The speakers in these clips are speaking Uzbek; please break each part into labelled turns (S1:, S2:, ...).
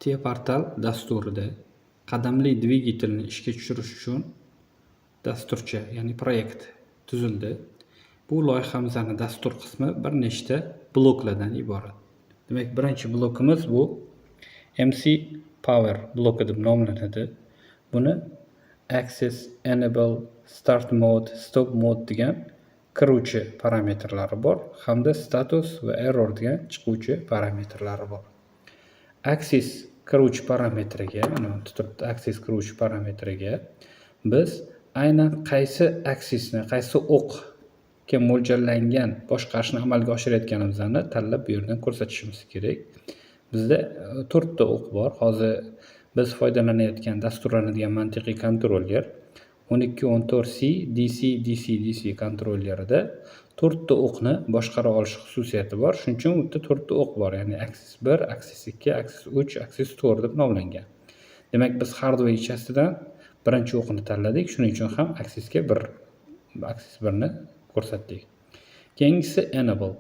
S1: TIA Portal dasturida qadamli dvigatelni ishga tushirish uchun dasturcha, ya'ni proyekt tuzildi. Bu loyihamizni dastur qismi bir nechta bloklardan iborat. Demak, birinchi blokimiz bu MC Power bloki deb nomlanadi. Buni Access, Enable, Start Mode, Stop Mode degan kiruvchi parametrlari bor hamda status va error degan chiquvchi parametrlari bor. Axis kiruvchi parametriga, mana bu turibdi, axis kiruvchi parametriga biz aynan qaysi axisni, qaysi o'qga mo'ljallangan boshqarishni amalga oshirayotganimizni tanlab bu yerdan ko'rsatishimiz kerak. Bizda to'rtta o'q bor. Hozir biz foydalanayotgan dasturlanadigan mantiqiy kontroller 1214C DC DC DC kontrollerida to'rtta o'qni boshqara olish xususiyati bor. Shuning uchun u yerda to'rtta o'q bor, ya'ni axis 1, axis 2, axis 3, axis 4 deb nomlangan. Demak, biz hardware ichasidan birinchi o'qni tanladik, shuning uchun ham axisga 1, axis 1 ni ko'rsatdik. Keyingisi enable.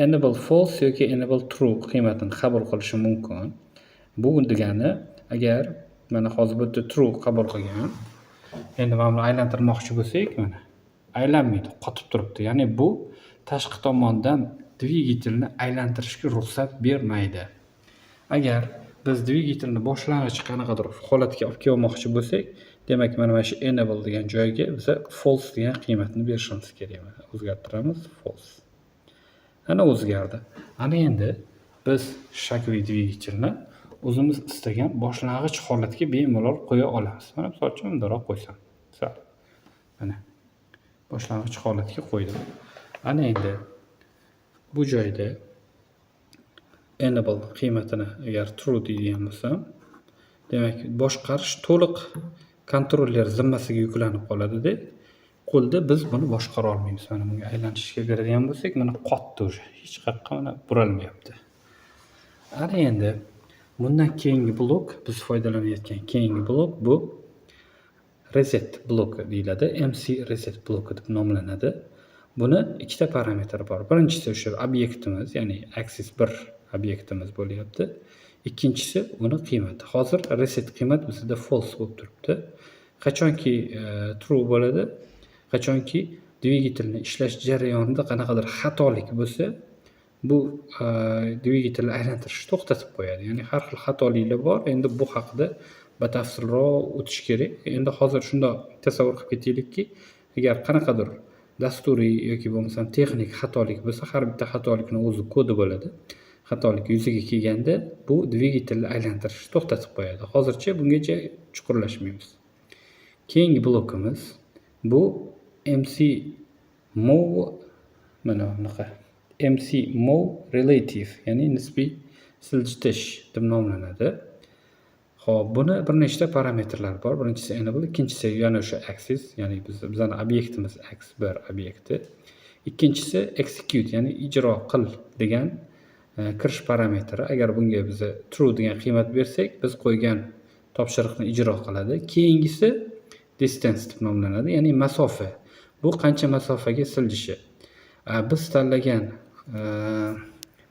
S1: Enable false yoki enable true qiymatini qabul qilishi mumkin. Bu degani, agar mana hozir bu yerda true qabul qilgan, endi mana buni aylantirmoqchi bo'lsak, mana aylanmaydi, qotib turibdi. Ya'ni bu tashqi tomondan dvigatelni aylantirishga ruxsat bermaydi. Agar biz dvigatelni boshlang'ich qanaqadir holatga olib kelmoqchi bo'lsak, demak, mana shu enable degan joyga biza false degan qiymatni berishimiz kerak. Mana o'zgartiramiz, false. Ana o'zgardi. Ana endi biz шаговый dvigatelni o'zimiz istagan boshlang'ich holatga bemalol qo'ya olamiz. Mana, misol uchun, bundoqroq qo'ysam, sal. Mana boshlang'ich holatga qo'ydim. Ana endi bu joyda enable qiymatini agar true deydigan bo'lsam, demak, boshqarish to'liq kontroller zimmasiga yuklanib qoladida, qo'lda biz buni boshqara olmaymiz. Mana bunga aylanishga beradigan bo'lsak, mana qotdi уже, hech qayoqqa mana buralmayapti. Ana endi bundan keyingi blok, biz foydalanayotgan keyingi blok bu reset bloki deyiladi. MC reset bloki deb nomlanadi. Buni ikkita parametri bor. Birinchisi o'sha obyektimiz, ya'ni axis 1 obyektimiz bo'lyapti. Ikkinchisi uni qiymati. Hozir reset qiymat bizda false bo'lib turibdi. Qachonki true bo'ladi, qachonki dvigatelni ishlash jarayonida qanaqadir xatolik bo'lsa, bu dvigatelni aylantirishni to'xtatib qo'yadi. Ya'ni har xil xatoliklar bor. Endi bu haqida batafsilroq o'tish kerak. Endi hozir shundoq tasavvur qilib ketaylikki, agar qanaqadir dasturiy yoki bo'lmasam texnik xatolik bo'lsa, har bitta xatolikni o'zi kodi bo'ladi. Xatolik yuzaga kelganda bu dvigatelni aylantirishni to'xtatib qo'yadi. Hozircha bungacha chuqurlashmaymiz. Keyingi blokimiz bu MC move, mana bunaqa MC move relative, ya'ni nisbiy siljitish deb nomlanadi. Xo'p, buni bir nechta parametrlar bor. Birinchisi enable, ikkinchisi yana o'sha axis, ya'ni bizani obyektimiz x1 obyekti. Ikkinchisi execute, ya'ni ijro qil degan kirish parametri. Agar bunga biz true degan qiymat bersak, biz qo'ygan topshiriqni ijro qiladi. Keyingisi distance deb nomlanadi, ya'ni masofa. Bu qancha masofaga siljishi. Biz tanlagan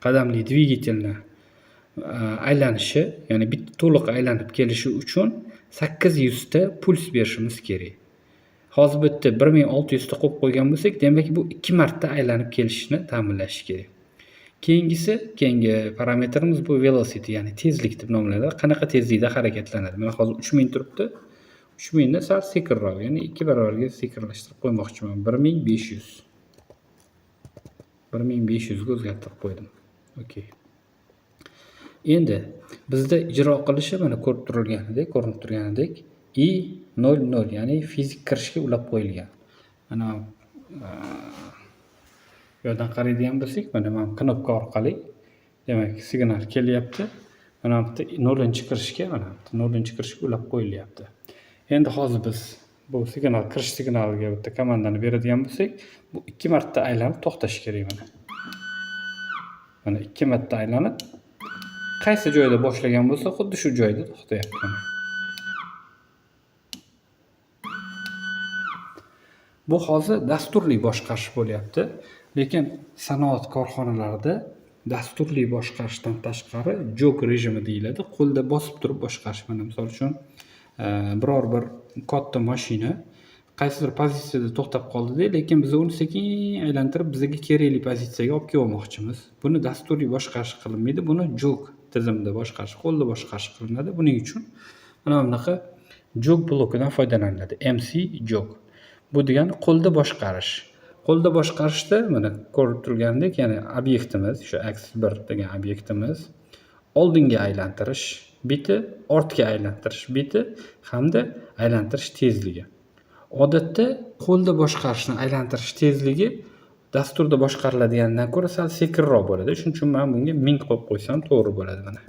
S1: qadamli dvigatelni aylanishi, ya'ni bitta to'liq aylanib kelishi uchun 800 ta puls berishimiz kerak. Hozir bu yerda 1600 ta qo'yib qo'ygan bo'lsak, demak, bu 2 marta aylanib kelishini ta'minlashi kerak. Keyingisi, keyingi parametrimiz bu velocity, ya'ni tezlik deb nomlanadi. Qanaqa tezlikda harakatlanadi? Mana hozir 3000 turibdi. 3000 ni sal sekinroq, ya'ni 2 barobarga sekinlashtirib qo'ymoqchiman. 1500. 1500 ga o'zgartirib qo'ydim. Okey. Endi bizda ijro qilishi mana ko'rib turilganidek, ko'rinib turganidek I00, ya'ni fizik kirishga ulab qo'yilgan. Mana bu yerdan qaraydigan bo'lsak, mana knopka orqali, demak, signal kelyapti. Mana bu yerda 0-kirishga, mana bu 0-kirishga ulab qo'yilyapti. Endi hozir biz bu signal, kirish signaliga bitta komandani beradigan bo'lsak, bu 2 marta aylanib to'xtashi kerak mana. Mana 2 marta aylanib qaysi joyda boshlagan bo'lsa, xuddi shu joyda to'xtayapti mana. Bu hozir dasturli boshqarish bo'lyapti. Lekin sanoat korxonalarida Dasturli boshqarishdan tashqari jog rejimi deyiladi. Qo'lda bosib turib boshqarish. Mana, misol uchun, biror bir katta mashina qaysidir pozitsiyada to'xtab qoldida, lekin biz uni sekin aylantirib, bizga kerakli pozitsiyaga olib kelmoqchimiz. Buni dasturiy boshqarish qilinmaydi, buni jog tizimida boshqarish, qo'lda boshqarish qilinadi. Buning uchun mana bunaqa jog blokidan foydalaniladi. MC jog. Bu degani qo'lda boshqarish. Qo'lda boshqarishda, mana, ko'rib turgandek, ya'ni obyektimiz, shu axis 1 degan obyektimiz, oldinga aylantirish biti, ortga aylantirish biti hamda aylantirish tezligi. Odatda qo'lda boshqarishni aylantirish tezligi dasturda boshqariladiganidan ko'ra sal sekinroq bo'ladi. Shuning uchun man bunga 1000 qo'yib qo'ysam, to'g'ri bo'ladi. Mana,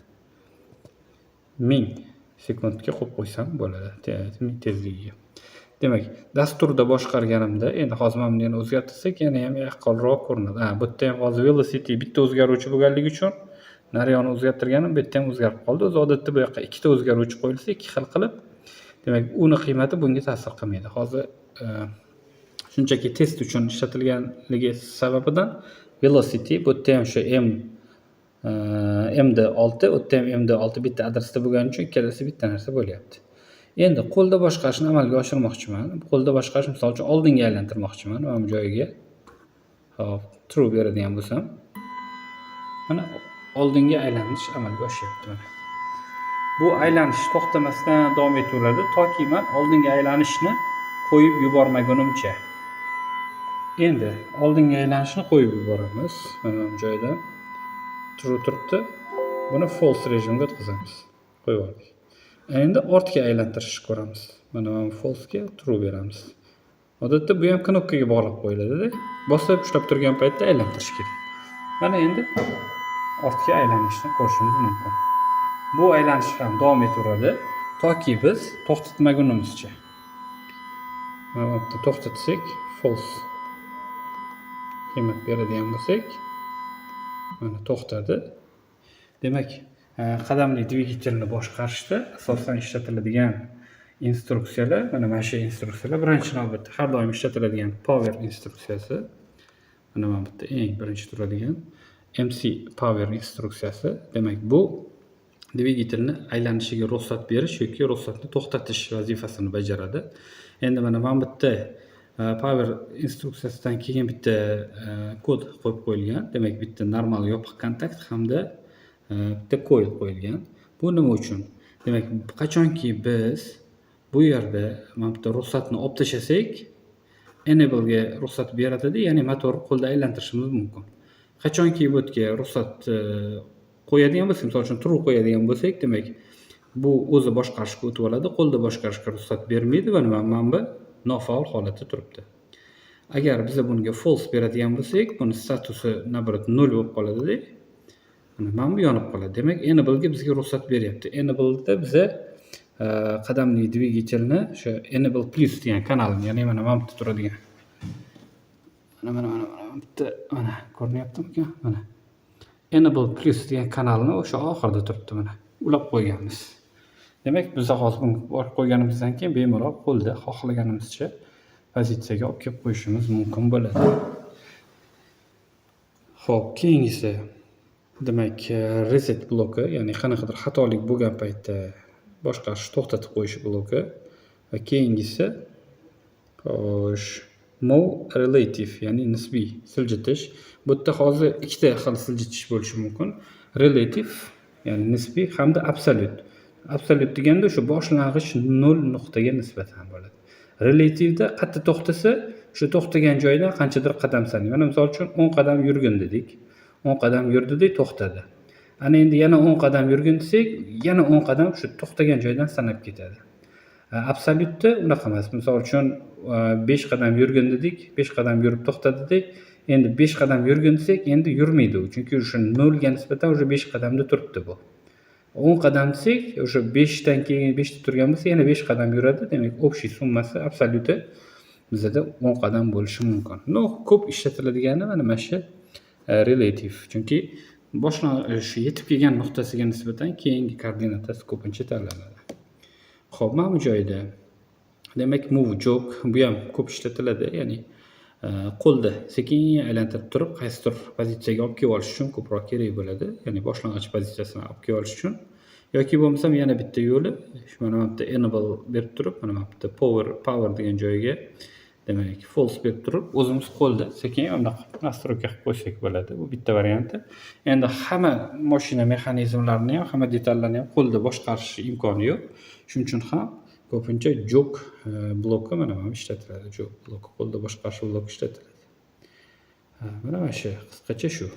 S1: 1000 sekundga qo'yib qo'ysam bo'ladi tezligiga. Demak, dasturda boshqarganimda, endi hozir mana buni yana o'zgartirsak, yana ham yaqqolroq ko'rinadi. Ha, bu yerda ham hozir velocity bitta o'zgaruvchi bo'lganligi uchun nariyoni o'zgartirganim bu yerda ham o'zgarib qoldi. O'zi odatda bu yoqqa ikkita o'zgaruvchi qo'yilsa, ikki xil qilib, demak, uni qiymati bunga ta'sir qilmaydi. Hozir shunchaki test uchun ishlatilganligi sababidan velocity bu yerda ham shu MD 6, u yerda ham MD 6 bitta adresda bo'lgani uchun ikkalasi bitta narsa bo'lyapti. Endi qo'lda boshqarishni amalga oshirmoqchiman. Qo'lda boshqarish, misol uchun, oldinga aylantirmoqchiman mana bu joyiga. Hop, true beradigan bo'lsam, mana, oldinga aylanish amalga oshyapti, mana. Bu aylanish to'xtamasdan davom etaveradi, toki man oldinga aylanishni qo'yib yubormagunimcha. Endi oldinga aylanishni qo'yib yuboramiz. Mana bu joyda true turibdi. Buni false rejimga o'tkazamiz. Qo'yib yubordik. Endi ortga aylantirishni ko'ramiz. Mana bu falsega true beramiz. Odatda bu ham knopkaga bog'lab qo'yiladida. Bosib ushlab turgan paytda aylantirish kerak. Mana, endi ortga aylanishni ko'rishimiz mumkin. Bu aylanish ham davom etaveradi, toki biz to'xtatmagunimizcha. Mana bu yerda to'xtatsak, false qiymat beradigan bo'lsak, mana, to'xtadi. Demak, qadamli dvigatelni boshqarishda asosan ishlatiladigan instruksiyalar mana shu instruksiyalar. Birinchi navbatda har doim ishlatiladigan power instruksiyasi. Mana bu yerda eng birinchi turadigan MC power instruksiyasi. Demak, bu dvigatelni aylanishiga ruxsat berish yoki ruxsatni to'xtatish vazifasini bajaradi. Endi mana bu yerda power instruksiyasidan keyin bitta kod qo'yib qo'yilgan. Demak, bitta normal yopiq kontakt hamda bitta coil qo'yilgan. Bu nima uchun? Demak, qachonki biz bu yerda mana bu yerda ruxsatni olib tashlasak, enable'ga ruxsat beradida, ya'ni motorni qo'lda aylantirishimiz mumkin. Qachonki bu yerga ruxsat qo'yadigan bo'lsak, misol uchun, true qo'yadigan bo'lsak, demak, bu o'zi boshqarishga o'tib oladi, qo'lda boshqarishga ruxsat bermaydi va mana bu nofaol holatda turibdi. Agar biza bunga false beradigan bo'lsak, buni statusi, наоборот, nol bo'lib qoladida, mana bu yonib qoladi. Demak, enable'ga bizga ruxsat beryapti. Enable'da biza qadamli dvigatelni o'sha enable plus degan kanalini, ya'ni mana bu yerda turadigan, mana bu yerda, mana, ko'rinyaptimikan, mana, enable plus degan kanalni o'sha oxirida turibdi, mana, ulab qo'yganmiz. Demak, biza hozir buni olib qo'yganimizdan keyin bemalol qo'lda xohlaganimizcha pozitsiyaga olib kelib qo'yishimiz mumkin bo'ladi. Ho'p, keyingisi, demak, reset bloki, ya'ni qanaqadir xatolik bo'lgan paytda boshqarishni to'xtatib qo'yish bloki va keyingisi, xo'sh, move relative, ya'ni nisbiy siljitish. Bu yerda hozir ikkita xil siljitish bo'lishi mumkin: relative, ya'ni nisbiy, hamda absolyut. Absolyut deganda o'sha boshlang'ich nol nuqtaga nisbatan bo'ladi. Relativda qayerda to'xtasa, o'sha to'xtagan joydan qanchadir qadam sanaydi. Mana, misol uchun, 10 qadam yurgin dedik, 10 qadam yurdida, to'xtadi. Ana endi yana 10 qadam yurgin desak, yana 10 qadam shu to'xtagan joydan sanab ketadi. Absolyutda unaqa emas. Misol uchun, 5 qadam yurgin dedik, 5 qadam yurib to'xtadida, endi 5 qadam yurgin desak, endi yurmaydi u, chunki o'sha nolga nisbatan уже 5 qadamda turibdi bu. 10 qadam desak, o'sha beshdan keyin, beshda turgan bo'lsa, yana 5 qadam yuradi. Demak, общий summasi, absolyuti bizada 10 qadam bo'lishi mumkin. Но ko'p ishlatiladigani mana shu relative, chunki shu yetib kelgan nuqtasiga nisbatan keyingi koordinatasi ko'pincha tanlanadi. Ho'p, mana bu joyda, demak, move jog, bu ham ko'p ishlatiladi, ya'ni Qo'lda sekin aylantirib turib, qaysidir pozitsiyaga olib kelib olish uchun ko'proq kerak bo'ladi, ya'ni boshlang'ich pozitsiyasini olib kelib olish uchun. Yoki bo'lmasam yana bitta yo'li shu, mana bu yerda enable berib turib, mana bu yerda power degan joyiga, demak, false berib turib, o'zimiz qo'lda sekin bunaqa настройка qilib qo'ysak bo'ladi. Bu bitta varianti. Endi hamma moshina mexanizmlarini ham, hamma detallarni ham qo'lda boshqarish imkoni yo'q. Shuning uchun ham ko'pincha jok bloki, mana bu ishlatiladi. Jok bloki, qo'lda boshqarish bloki ishlatiladi. Mana shu, qisqacha shu.